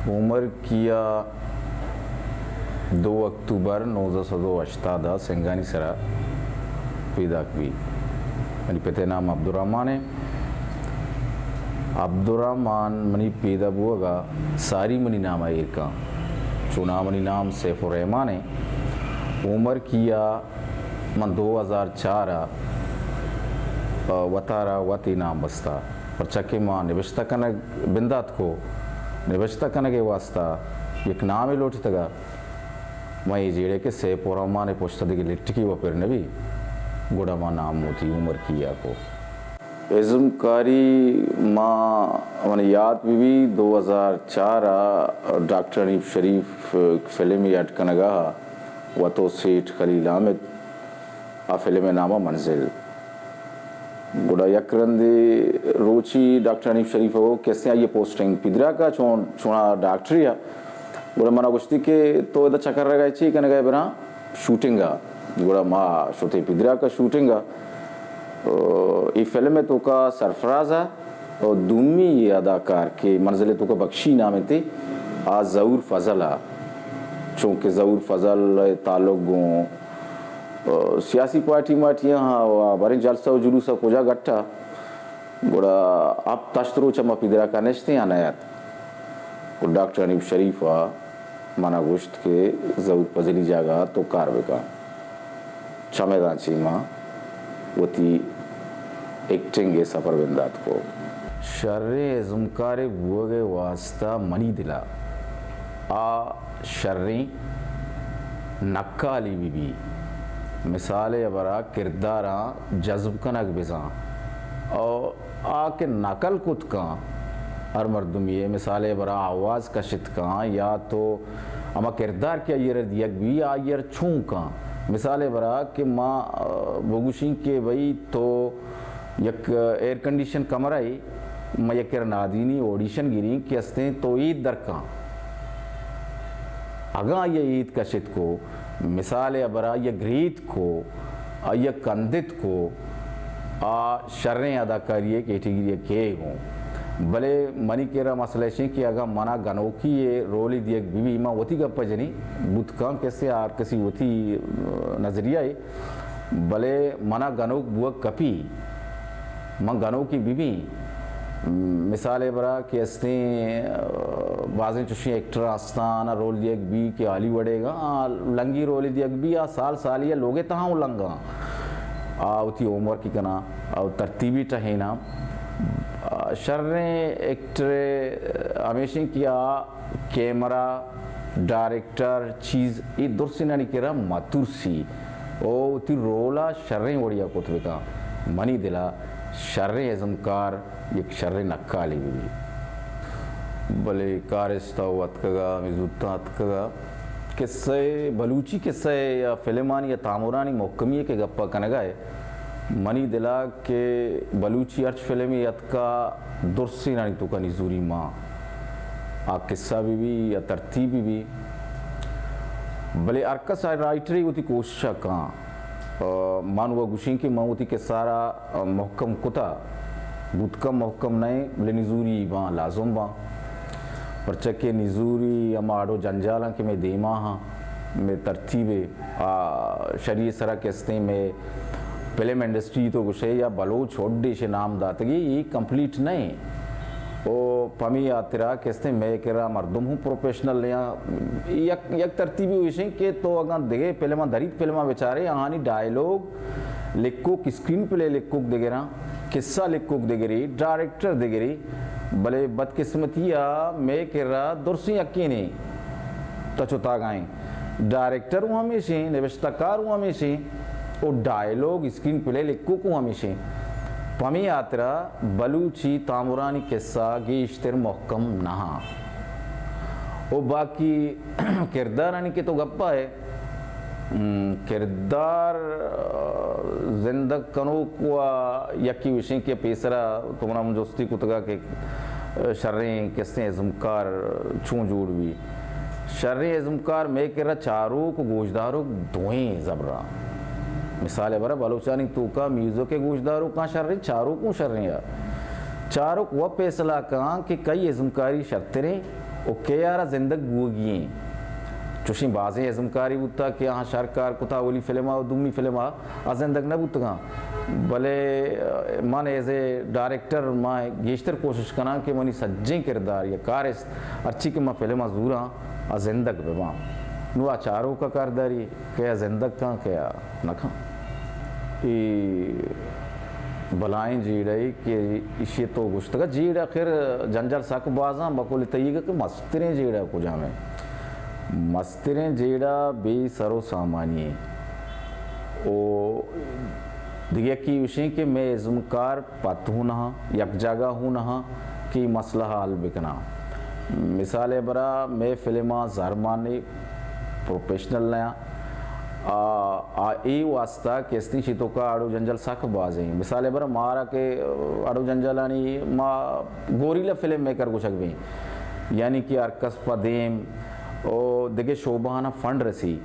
عمر کیا دو اکتوبر نوزدہ سد و ہشتاد ء سنگانی سرا پیداک بی۔ منی پت ء نام عبدالرحمن ء۔ عبدالرحمن منی پیدا بوگ ء ساری منی نام ء ایر کن۔ چونا منی نام سیف الرحمن ء۔ عمر کیا من دو ہزار چار ء وتارا وت اے نام بستا، پرچا کہ ما نبشتہ کنگ بندات کو، نبشتہ کنگ ء واسطہ یک نامے لوٹتگا۔ ما اے جیڑے کہ سیف الرحمن ء پشت دگہ لٹکی و پر نبی، گڑا ما نام وتی عمر کیا کو۔ ازمکاری ما، من یاد بہ بی دو ہزار چار ء ڈاکٹر حنیف شریف فلم اڈ کنگا وتو سیٹھ خلیل احمد، آ فلم ء نام ء منزل۔ گڑا یک رندے روچی ڈاکٹر حنیف شریف ء گو کسے آئی ء پوسٹنگ پدراک ء چون، چونا ڈاکٹری ء۔ گڑا منا گوشتی کہ تو ادا چکر رگا چی کنگا براں شوٹنگ ء۔ گڑا ما شتے پدراک ء شوٹنگ ء۔ اے فلم ء توکا سرفراز ء اور دومی اداکار کہ منزل ء توکا بخشی نام انت، آ ظہور فضل ء۔ چونکہ ظہور فضل ء تعلق گوں سیاسی پارٹی مارٹیاں ہاں و باریں جلسہ و جلوس ء کجا گٹا، گڑا ہپت ہشت روچ ء ما پدراکا نشتیں آ نیات۔ گڑا ڈاکٹر حنیف شریف ء منا گوشت کہ ظہور فضلی جاگہ ء تو کار بکن۔ چمیداں چی ما وتی ایکٹنگ ء سفر بندات کو۔ شریں ازمکارے بوگ ء واسطہ منی دل ء آ شریں نکالی بہ بی۔ مثال ء برا کرداراں جذب کنگ بزاں۔ او آ کہ نقل کت کن ہر مردمی ء، مثال ء برا آواز کشت کن یا تو ہما کردار کہ آئی ء را دیگ بی، آئی ء را چون کن۔ مثال ء برا کہ ما، آ، بگوشیں کہ بھئی تو یک ایئر کنڈیشن کمرہ ء، ما یک ء را نادینی آڈیشن گریں کہ استیں تو عید در کن۔ اگاں آئی ء عید کشت کو، مثال ء برا آئی ء گریت کو، آئی ء کندت کو، آ شریں اداکاری ء کیٹیگری ء کیگ اوں۔ بلے منی کرا مسئلہ اش انت کہ اگاں منا گنوکی ء رولی دیگ بہ بی، ما وتی گپ ء جنی بوت کن، کسے ہر کسی وتی، آ، نظریہ ء، بلے منا گنوک بوگ کپی۔ من گنوکی بہ بیں۔ مثال ء برا کہ استیں، آ، بازیں چوشیں ایکٹر استان ء رول دیگ بی کہ ہالی ووڈ ء گا، آ، لنگی رول دیگ بی، آ سال سالی ء لوگ ء تہا اوں لنگاں۔ آ وتی ہوم ورک کناں، آ ترتیبی ٹہیناں۔ آ، شریں ایکٹر ہمیشیں کہ آ کیمرہ، ڈائریکٹر، چیز، اے درسینانی کرا مترسی۔ او وتی رول ء شریں وڑیا کت بکن۔ منی دل ء شریں ازمکار یک شریں نکالے بہ بی۔ بلے کارست ء اتکگ ء، ہمے زوتاں اتکگ ء۔ کسہ ء، بلوچی کسہ ء یا فلمانی یا تامرانی مھکمی ء کہ گپ ء کنگ ء ئے، منی دل ء کہ بلوچی ہرچ فلمے اتکا درسینانی توکا نزوری مان۔ آ کسہ بہ بی یا ترتیب بہ بی، بلے ہر کس ء رائٹرے وتی کوشش ء کاں۔ آ، من و گوشیں کہ من وتی کسہ ء را مھکم کتا، بوت کن مھکم نہ ایں، بلے نزوری باں، لازم باں۔ پرچہ کہ نزوری ہما اڑ و جنجالاں کہ مئے دیما ہاں، مئے ترتیب ء، آ، شری سرا کہ استیں مئے فلم انڈسٹری تو گوشے یا بلوچ ہڈ ایشے نام داتگی، اے کمپلیٹ نہ ایں۔ او پمی ہاترا کہ استیں مئے کرا مردم ہوں پروفیشنل نیاں۔ یک، یک ترتیبی ایشیں کہ تو اگاں دگہ فلماں دریت، فلماں بچارے، آہانی ڈائیلوگ لکھوک، اسکرین پلے لکھوک دگراں، قصہ لکھوک دگرے، ڈائریکٹر دگرے، بلے بدقسمتی ء مئے کرا درسیں یکینے تچ و تاگائیں۔ ڈائریکٹر ہوں ہمیشیں، نبشتہ کار ہوں ہمیشیں، و ڈائیلوگ، اسکرین پلے لکھوک ہوں ہمیشیں۔ پمی ہاترا بلوچی تامرانی قصہ گیشتر مھکم نہ آں۔ و باقی کردارانی کہ تو گپا ئے، م، کردار، آ، زندگ کنوک و یکی وشیں کہ پیسرا تو منا من جستی کتگا کہ، آ، شریں کسیں ازمکار چون جوڑ بی۔ شریں ازمکار مئے کرا چاروک و گوشداروک دوئیں زبراں۔ مثال ء برا بلوچانی توکا میوزک ء گوشداروکاں شریں، چاروکوں شریں ء۔ چاروک و پیسلہ کاں کہ کئی ازمکاری شرتریں۔ و کئے آرا زندگ بوگی ایں۔ چوشیں بازیں ازمکاری بوتا کہ آہاں شر کار کتا، اولی فلم ءَ و دومی فلم ءَ آ زندگ نہ بوتگاں، بلے من ایز اے ڈائریکٹر ما گیشتر کوشش کناں کہ منی سجیں کردار یا کارست ہرچی کہ من فلم ءَ زوراں آ زندگ بہ باں۔ نو آ چاروک ءَ کارداری کہ آ زندگ کن کہ آ نہ کن۔ اے بلائیں جیڑہ ای کہ ایشی تو گوشتگا جیڑہ خیر جنجال سک بازاں، بقول تئیگ کہ مستریں جیڑہ کجام ایں؟ مستریں جیڑہ بے سر و سامانی ایں۔ او دگہ یکی ایشیں کہ مئے ازمکار پت ہوں نہ، یک جاگہ ہوں نہ کہ اے مسئلہ حل بکناں۔ مثال ءِ برا مئے فلماں زر مانے پروفیشنل نہ آں۔ آ، آ اے واسطہ کہ استیں شی توکا اڑ و جنجال سک باز ایں۔ مثال ءِ برا مارا کہ اڑ و جنجالانی ما گوریلا فلم میکر گوشگ بیں، یعنی کہ ہر کس پہ دیم و دگہ شعبہاں فنڈ رسی۔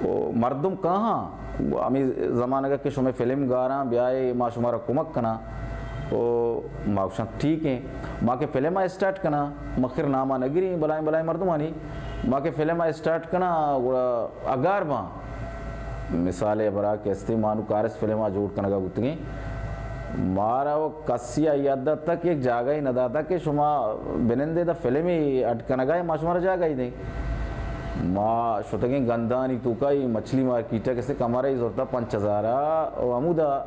و مردم کاہاں ہمے زمانگ ءَ کہ شمئے فلم گاراں بیائے ما شمارا کمک کناں۔ و ما گوشاں ٹھیک ایں، ما کہ فلم ءَ اسٹارٹ کناں، مخیر نام ءَ نہ گریں، بلائیں بلائیں مردمانی، ما کہ فلم ءَ اسٹارٹ کناں گڑا اگار باں۔ مثال ءِ برا کہ استیں ما نوں کارست فلم ءَ جوڑ کنگا بوتگیں، مارا و کسی ءَ یاد داتا کہ یک جاگہ ای نہ داتا کہ شما بنندے دا فلمے اڈ کنگا اے، ما شمارا جاگہ ای دیں۔ ما شتگیں گندانی توکا اے مچھلی مارکیٹ ءَ کسے کمرہ ای زرتا پنچ ہزار ءَ و ہمودا، آ،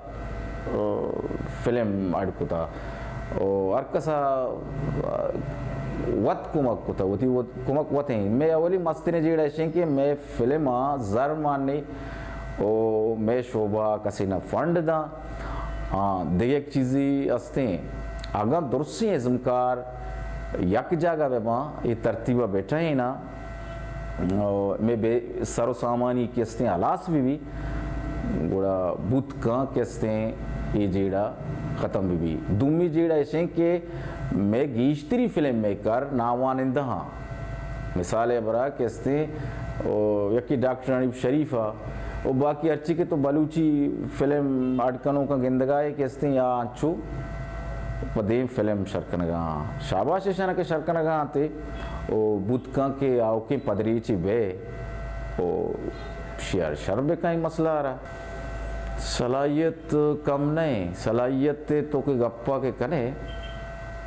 فلم اڈ کتا و ہر کسا، آ، وت کمک کتا، وتی وت کمک وت ایں۔ مئے اولی مستریں جیڑہ ایشیں کہ مئے فلماں زر مانے و مئے شعبہ کسے نہ فنڈ داں۔ ہاں، دگہ یک چیزی استیں، اگاں درستیں ازمکار یک جاگہ بہ باں، اے ترتیب ءَ بٹہیناں، او مئے بے سر و سامانی کہ استیں ہلاس بہ بی، گڑا بوت کاں کہ استیں اے جیڑہ ختم بہ بی۔ دومی جیڑہ ایشیں کہ مئے گیشتری فلم میکر ناوانندہ ہاں۔ مثال ءِ برا کہ استیں، او، یکی ڈاکٹر حنیف شریف ءَ، او باقی ہرچی کہ تو بلوچی فلم اڈ کنوکاں گندگا ئے کہ استیں یا انچو پہ دیم فلم شر کنگا آں۔ شاباش ایشاں کہ شر کنگا انت، او بوت کن کہ آؤکیں پدریچے بئے، او شیار شر بکن مسئلہ ءَ را۔ صلاحیت کم نہ ایں، صلاحیت ءِ تو کہ گپا کہ کنے،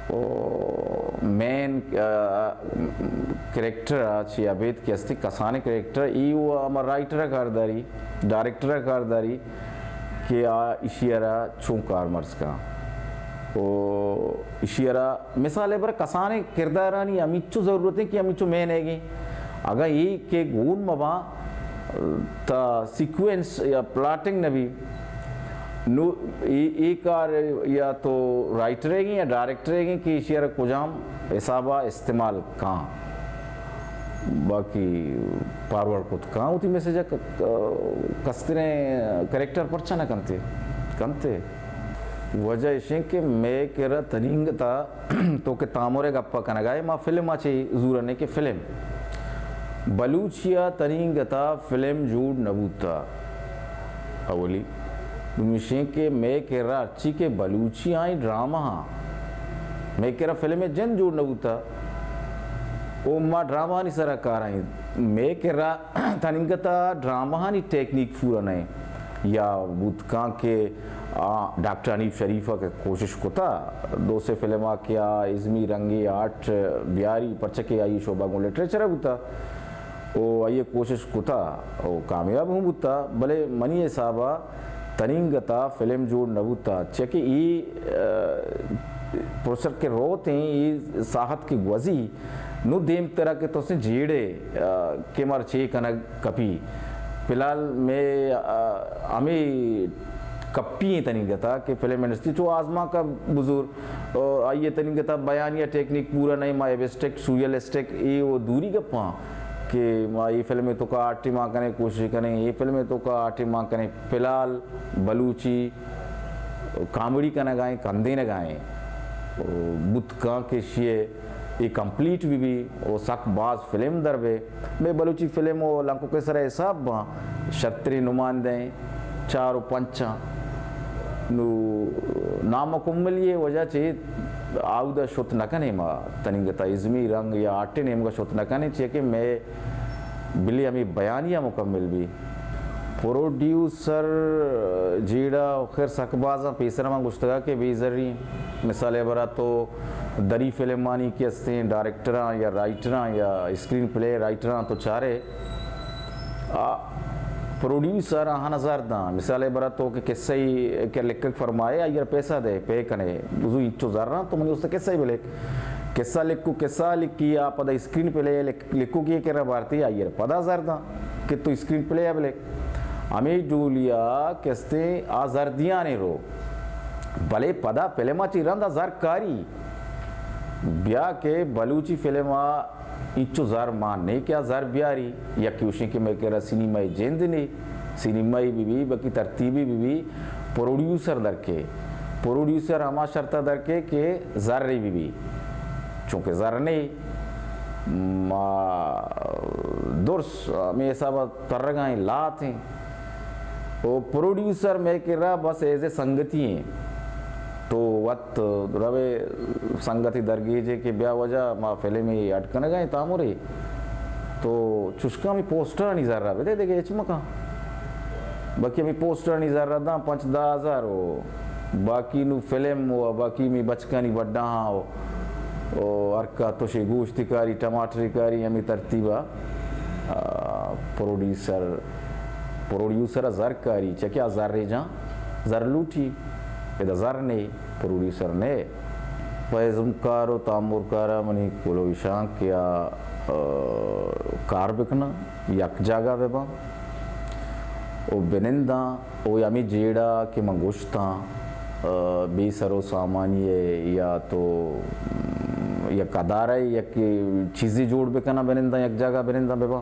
او مین، آ، کریکٹر ءَ چی ابید کہ استی کسانیں کریکٹر ای و ہما رائٹر ءَ کار داری، ڈائریکٹر ءَ کار داری کہ آ ایشی ءَ را چون کارمرز کن۔ او ایشی ءَ را مثال ءِ بر کسانیں کردارانی ہمیچو ضرورت ایں کہ ہمیچو مین ایگیں۔ اگاں اے کہ گون مباں، تا سیکوینس یا پلاٹنگ نہ بی۔ نو اے، اے کار یا تو رائٹر ایگیں یا ڈائریکٹر ایگیں کہ ایشی ءَ را کجام حساب ءَ استعمال کاں۔ باقی فارورڈ کت کاں وتی میسج ءَ ک-، ک-، کستریں کریکٹر پرچا نہ کنتے؟ کنتے۔ وجہ ایشیں کہ مئے کرا تنینگتا تو کہ تامر ءِ گپ ءَ کنگ ءَ ئے، ما فلم ءَ چہ زورن ایں کہ فلم بلوچی ءَ تنینگتا فلم جوڑ نہ بوتا۔ اولی۔ دومیشیں کہ مئے کرا ہرچی کہ بلوچی آئی ڈرامہ ہاں، مئے کرا فلم ءِ جند جوڑ نہ بوتا۔ او ما ڈرامہ آنی سرا کار آئیں۔ مئے کرا تنینگتا ڈرامہ آنی ٹیکنیک پورا نہ ایں۔ یا بوت کاں کہ آ ڈاکٹر حنیف شریف ءَ کہ کوشش کتا، دو سے فلم ءَ کہ آ ازمی رنگے آرٹ بیاری، پرچہ کہ آئی شعبہ گوں لٹریچر ءَ بوتا، او آئی ءَ کوشش کتا، او کامیاب ہوں بوتا، بلے منی حساب ءَ تنینگتا فلم جوڑ نہ بوتا، چیا کہ اے، آ، پروسر کہ روت ایں، اے ساہت کہ گوزی، نو دیم ترا کہ تو سے جیڑے، آ، کہ مر چے کنگ کپی۔ فی الحال مئے، آ، ہمے کپی ایں تنینگتا کہ فلم انڈسٹری چو آزمانک ءَ بزور، آ، آئی ءِ تنینگتا بیانیہ ٹیکنیک پورا نہ ایں، ما ایبسٹریکٹ، سوریلسٹک اے و دوری گپاں کہ ما اے فلم ءِ توکا آرٹے مان کنیں، کوشش کنیں، اے فلم ءِ توکا آرٹے مان کنیں۔ فی الحال بلوچی کامیڈی کنگ ءَ ایں، کندینگ ءَ ایں۔ او بوت کاں کہ شی ءَ اے کمپلیٹ بہ بی و سک باز فلم در بئے۔ مئے بلوچی فلم و لنکوکے سرا حساب باں، شرتریں نمائندہ ایں، چار و پنچ آں۔ نو نام کملی ءِ وجہ چہ آودا شت نہ کنیں، ما تنیگتا ازمی رنگ یا آرٹ ءِ نیمگا شت نہ کنیں، چیا کہ مئے بلے ہمے بیانیہ مکمل بی۔ پروڈیوسر جیڑہ خیر سک بازاں پیسر من گوشتگا کہ بے زری، مثال ءِ برا تو دری فلمانی کہ استیں ڈائریکٹراں یا رائٹراں یا اسکرین پلے رائٹراں تو چارے، آ، پروڈیوسر آہانا زر داں۔ مثال ءِ برا تو کہ قصہ ای کہ لکھک فرمائے، آئی ءَ پیسہ دے، پے کنے، بزو انچو زر آں، تو منی است قصہ ای بلکھ۔ قصہ لکھو، قصہ لکھی، آ پدا اسکرین پلے لکھ-، لکھوکے کرا بارتی، آئی ءَ پدا زر داں کہ تو اسکرین پلے ءَ بلکھ۔ ہمے ڈولیا کہ استیں آ زر دیانے رو، بلے پدا فلم ءَ چی رند آ زر کاری۔ بیا کہ بلوچی فلم ءَ انچو زر مان نے کہ آ زر بیاری۔ یکے گوشیں کہ مئے کرا سینمائی جند نے، سینمائی بہ بی، بلکہ ترتیبی بہ بی، پروڈیوسر درکے۔ پروڈیوسر ہما شرطا درکے کہ زرے بہ بی۔ چونکہ زر نے، ما درس ہمے حسابا ترگا ایں، لات ایں۔ او پروڈیوسر مئے کرا بس ایز اے سنگتی ایں۔ تو وت روے سنگتی درگیجے کہ بیا واجہ ما فلمے اڈ کنگا ایں تامرے۔ تو چشکا ہمے پوسٹرانی زرا بدے، دگہ ہچ مکن۔ باقی ہمے پوسٹرانی زرا داں پنچ دہ ہزار او باقی نو فلم او باقی می بچکانی بڈا ہاں او، او ہرکا تشے گوشتی کاری، ٹماٹری کاری، ہمے ترتیبا، آ، پروڈیوسر، پروڈیوسر زر کاری، چکیا زر جاں، زر لوٹی، ادا زر نے، پروڈیوسر نے۔ پہ ازمکار و تامرکارا منی کلوشاں کہ آ، آ، کار بکناں، یک جاگہ بباں و بننداں و ہمے جیڑہ کہ من گوشتاں، آ، بے سر و سامانی ء یا تو، م، یک ادارہ ء یک چیزے جوڑ بکناں، بننداں، یک جاگہ بننداں بباں،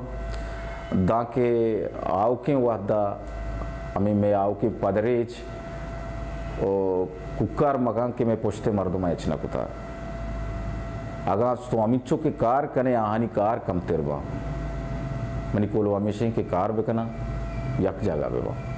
دانکہ آؤکیں وہدا ہمے مئے آؤکیں پدریچ و کوکار مکن کہ مئے پشت ء مردماں ہچ نہ کتا۔ اگاں تو ہمینچو کہ کار کنے، آہانی کار کمتر باں۔ منی کولو ہمیش انت کہ کار بکناں، یک جاگہ بباں۔